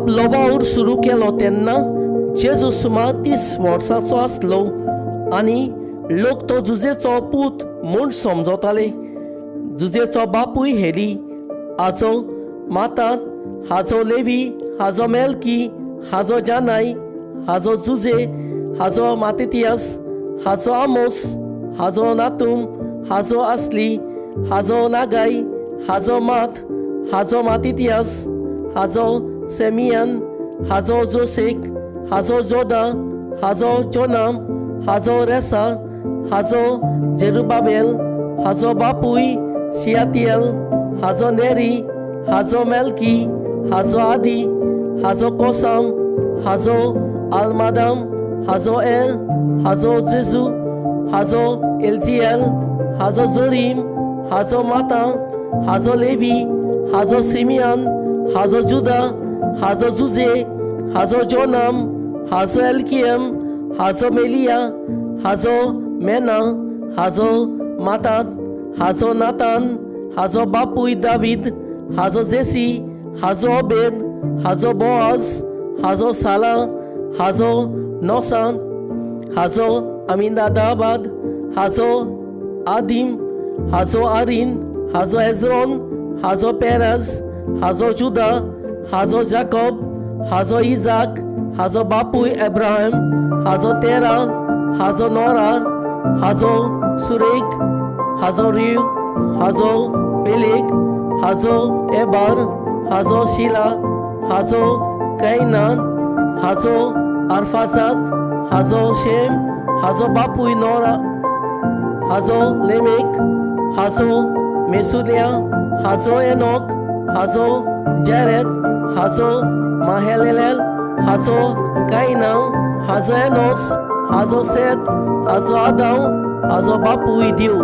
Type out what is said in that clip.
आपलो वावर सुरू केलो तेन्ना जेजू सुमार 30 वर्सांचो आसलो आनी लोक तो जुजेचो पूत म्हूण समजताले. जुजेचो बापूय हेली, हाजो मातात, हाजो लेवी, हाजो मेलकी, हाजो जानाय, हाजो जुजे, हाजो मातितियास, हाजो आमोस, हाजो नातूम, हाजो आसली, हाजो नागाय, हाजो मात, हाजो मातितियास, हाजो सेमियन, हाजो जोसेक, हाजो जोदा, हाजो जोनाम, हाजो रेसा, हाजो जेरुबाबेल, हाजो बापूय सियातियल, हाजो नेरी, हाजो मेलकी, हाजो आदी, हाजो कोसाम, हाजो आलमादाम, हाजो एर, हाजो जेजू, हाजो एलजियल, हाजो जोरीम, हाजो माता, हाजो लेवी, हाजो सिमियान, हाजो जुदा, हाजो जुजे, हाजो जोनाम, हाजो एलकियम, हाजो मेलिया, हाजो मेना, हाजो मातात, हाजो नातान, हाजो बापूय दावीद, हाजो जेसी, हाजो ओबेद, हाजो बोआज, हाजो साला, हाजो नोसान, हाजो अमिनादाबाद, हाजो आदिम, हाजो आरीन, हाजो एजरोन, हाजो पेरस, हाजो जुदा, हाजो जाकोब, हाजो इजाक, हाजो बापूय एब्राहिम, हाजो तेरा, हाजो नोरा, हाजो सुरेक, हाजो रिव, हाजो पेलेक, हाजो एबार, हाजो शिला, हाजो कैनान, हाजो आरफासाद, हाजो शेम, हाजो बापूय नोरा, हाजो लेमेक, हाजो मेसुलिया, हाजो एनोक, हाजो जेरेद, हाजो माहेलेल, हाजो कायनाव, हाजो एनोस, हाजो सेत, हाजो आदाव, हाजो बापूय देव.